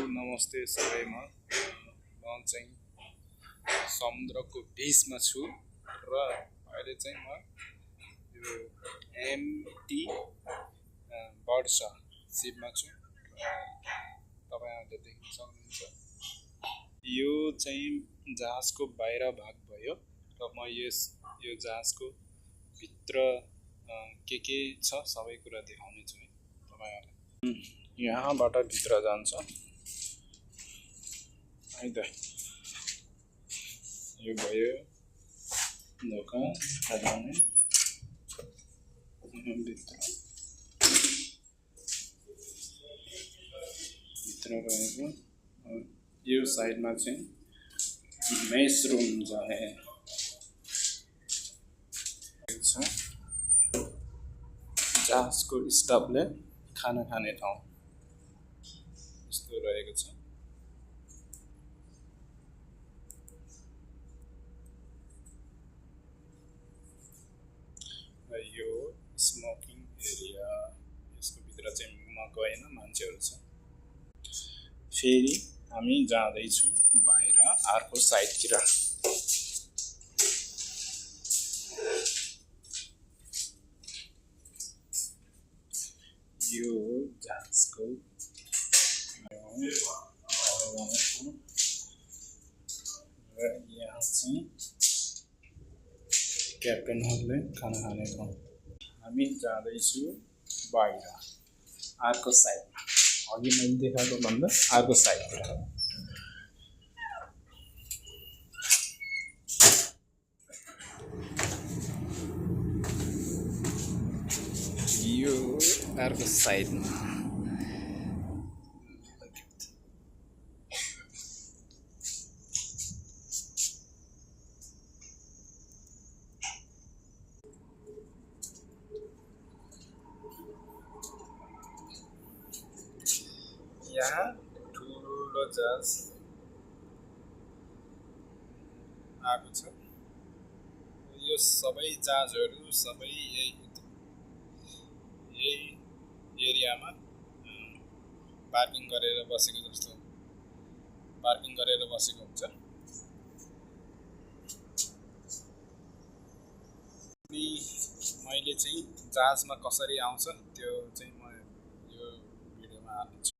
नमस्ते सबैमा। म चाहिँ समुद्रको बीचमा छु र अहिले चाहिँ म यो एमटी बर्ड्स सिपमा छु। तपाईहरुले देख्न सक्नुहुन्छ यो चाहिँ जहाजको बाहिर भाग भयो र म यो जहाजको भित्र के छ सबै कुरा देखाउने छु तपाईहरुलाई। यहाँबाट भित्र जान्छ है त। यो भयो ढोका जाने भित्र रहेको यो साइडमा चाहिँ मेस रूम जाने छ। जहाजको स्टाफले खाना खाने ठाउँ यस्तो रहेको छ। यो स्मोकिङ एरिया, यसको भित्र चाहिँ म गएन, मान्छेहरु छ। फेरि हामी जाँदैछु बाहिर अर्को साइडतिर। यो जहाजको र यहाँ चाहिँ क्याप्टेनहरुले खाना खाने ठाउँ। हामी जाँदैछु बाहिर अर्को साइडमा, अघि मैले देखाएको भन्दा अर्को साइडतिर। यो अर्को साइडमा यहाँ ठुलो जहाज आएको छ। यो सबै जहाजहरु सबै यही एरियामा पार्किङ गरेर बसेको जस्तो हुन्छ। मैले चाहिँ जहाजमा कसरी आउँछ त्यो चाहिँ म यो भिडियोमा हाल्नेछु।